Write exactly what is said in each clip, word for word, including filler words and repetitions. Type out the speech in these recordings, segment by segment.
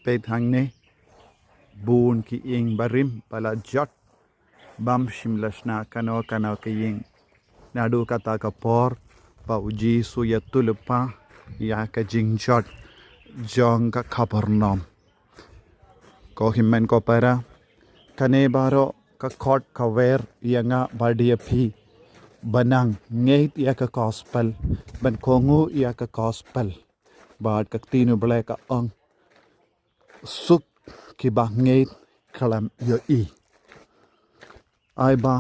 Peit hangne, bun ki ïing barim ba la jot, bym shym la shna kano kano ka ïing. Naduh kata ka por ba u Jisu ïathuhlypa ïa ka jingjot jong ka Kapernaum. Ko hynmen ko para, kane baroh ka khot ka wer ïa nga bad ïa phi ban nang ngeit ïa ka gospel, ban kohnguh ïa ka gospel. Bad ka ktien U Blei ka ong, suk kiba ngeit khlem ïohi. Ai ba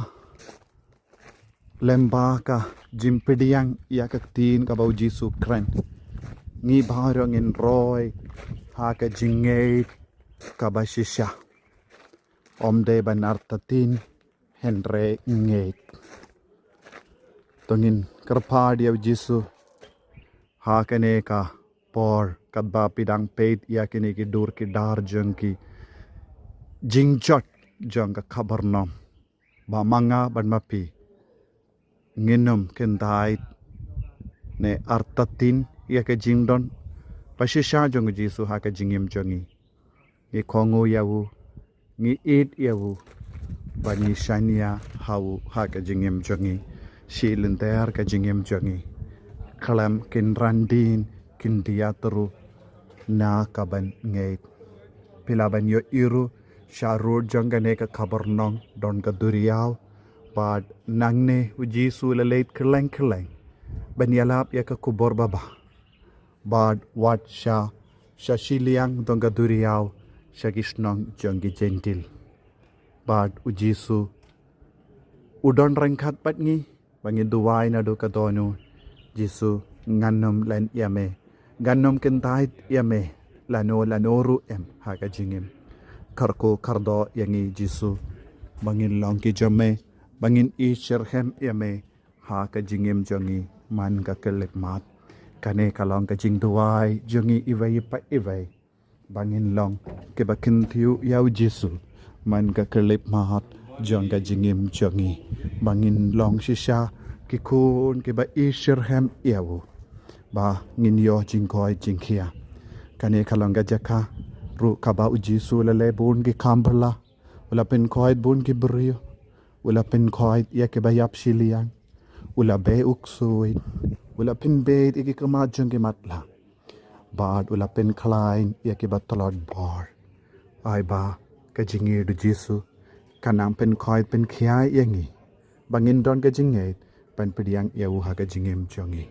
lem bad ka jingpdiang ïa ka ktien kaba u Jisu kren, ngi baroh ngin roi ha ka jingngeit kaba shisha. Ym dei ban artatien, hynrei ngeit. To ngin kyrpad ïa u Jisu ha kane ka por, katba phi dang peit ïa kine ki dur ki dar jong ki jingjot jong ka Kapernaum, ba ma nga bad ma phi ngin ym kyntait ne artatien ïa ka jingdon ba shisha jong u Jisu ha ka jingim jong ngi. Ngi kohnguh ïa u, ngi ïeit ïa u, bad ngi shaniah ha u ha ka jingim jong ngi, shi lynter ka jingim jong ngi. Khlem kin randien, kin diat ruh na ka ban ngeit. Phi lah ban ïohi ruh, sharud jong kane ka Kapernaum don ka duriaw, bad nangne u Jisu u la leit kylleng kylleng ban ïalap ïa ka khubor baba. Bad wat sha, sha shiliang jong ka duriaw, sha ki shnong jong ki Jentil. Bad u Jisu u don ryngkat bad ngi, ba ngin duwai naduh ka dohnud: Jisu, ngan ym len ïa me, ngan ym kyntait ïa me lano lano ruh em ha ka jingim. Kyrkhu kyrdoh ïa ngi Jisu, ba ngin long ki jong me, ba ngin ïeit shitrhem ïa me ha ka jingim jong ngi man ka khyllipmat. Kane ka long ka jingduwai jong ngi iwei pa iwei, ba ngin long kiba kyntiew ïa u Jisu man ka khyllipmat jong ka jingim jong ngi, ba ngin long shisha ki khun kiba ïeit shitrhem ïa u, ba ngin ïoh jingkoit jingkhiah. Kane ka long ka jaka ruh kaba u Jisu u la leh bun ki kam phylla, u la pynkhiah bun ki briew, u la pynkhiah ïa kiba ïap shiliang, u la beh u ksuid, u la pynbeit ïa ki khmat jong ki matlah, bad u la pynkhlaiñ ïa kiba tlot bor. Ai ba ka jingïeit u Jisu kan nang pynkhiah pynkhiah ïa ngi, ba ngin don ka jingngeit ban pdiang ïa u ha ka jingim jong ngi.